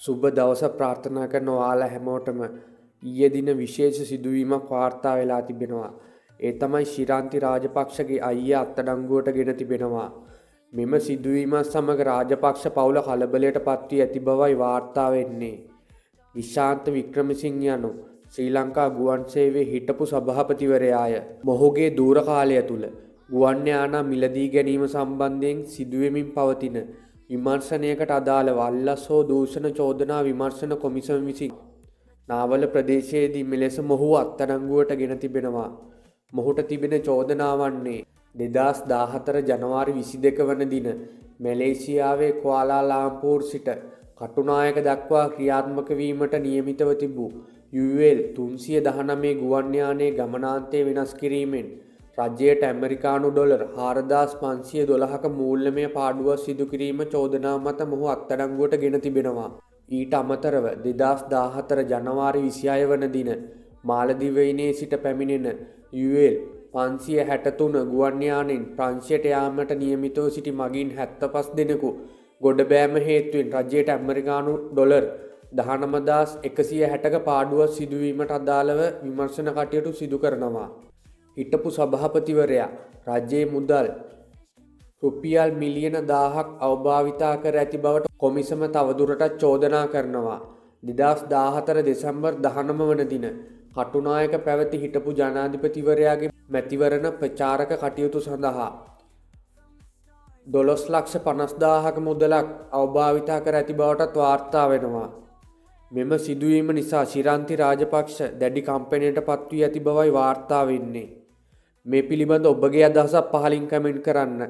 සුබ දවසක් ප්‍රාර්ථනා කරන ඔයාලා හැමෝටම ඊයේ දින විශේෂ සිදුවීමක් වාර්තා වෙලා තිබෙනවා. ඒ තමයි ශිරාන්ති රාජපක්ෂගේ අයියා අත්අඩංගුවට ගෙන තිබෙනවා. මෙම සිදුවීමත් සමග රාජපක්ෂ පවුල කලබලයට පත්වී ඇති බවයි වාර්තා වෙන්නේ. නිශාන්ත වික්‍රමසිංහ යනු ශ්‍රී ලංකා ගුවන් සේවයේ හිටපු සභාපතිවරයාය. මොහුගේ දූර කාලය තුළ ගුවන් යානා මිලදී ගැනීම සම්බන්ධයෙන් සිදුවෙමින් පවතින විමර්ශනයකට අදාළව අල්ලස් හෝ දූෂණ චෝදනා විමර්ශන කොමිසම විසින් නාවල ප්‍රදේශයේදී මෙලෙස මොහුව අත්අඩංගුවට ගෙන තිබෙනවා. මොහුට තිබෙන චෝදනා වන්නේ 2014 ජනවාරි 22 වන දින මැලේසියාවේ කුආලාලම්පූර් සිට කටුනායක දක්වා ක්‍රියාත්මක වීමට නියමිතව තිබූ UL 319 ගුවන් යානයේ ගමනාන්තය වෙනස් කිරීමෙන් රජයට ඇමරිකානු ඩොලර් 4512ක මූල්‍යමය පාඩුවක් සිදු කිරීම චෝදනාව මත මොහු අත්අඩංගුවට ගෙන තිබෙනවා. ඊට අමතරව 2014 ජනවාරි 26 වන දින මාලදිවයිනේ සිට පැමිණෙන UL 563 ගුවන් යානයෙන් ප්‍රංශයට යාමට නියමිතව සිටි මගීන් 75 දෙනෙකු ගොඩ බෑම හේතුවෙන් රජයට ඇමරිකානු ඩොලර් 19,160ක පාඩුවක් සිදුවීමට අදාළව විමර්ශන කටයුතු සිදු කරනවා. හිටපු සභාපතිවරයා රජයේ මුදල් රුපියල් මිලියන 1000ක් අවභාවිතා කර ඇති බවට කොමිසම තවදුරටත් චෝදනා කරනවා. 2014 දෙසැම්බර් 19 වන දින කටුනායක පැවති හිටපු ජනාධිපතිවරයාගේ මැතිවරණ ප්‍රචාරක කටයුතු සඳහා 12,50,000ක මුදලක් අවභාවිතා කර ඇති බවටත් වාර්තා වෙනවා. මෙම සිදුවීම නිසා ශිරන්ති රාජපක්ෂ දැඩි කම්පනයට පත්වී ඇති බවයි වාර්තා වෙන්නේ. මේ පිළිබඳ ඔබගේ අදහසක් පහලින් කමෙන්ට් කරන්න.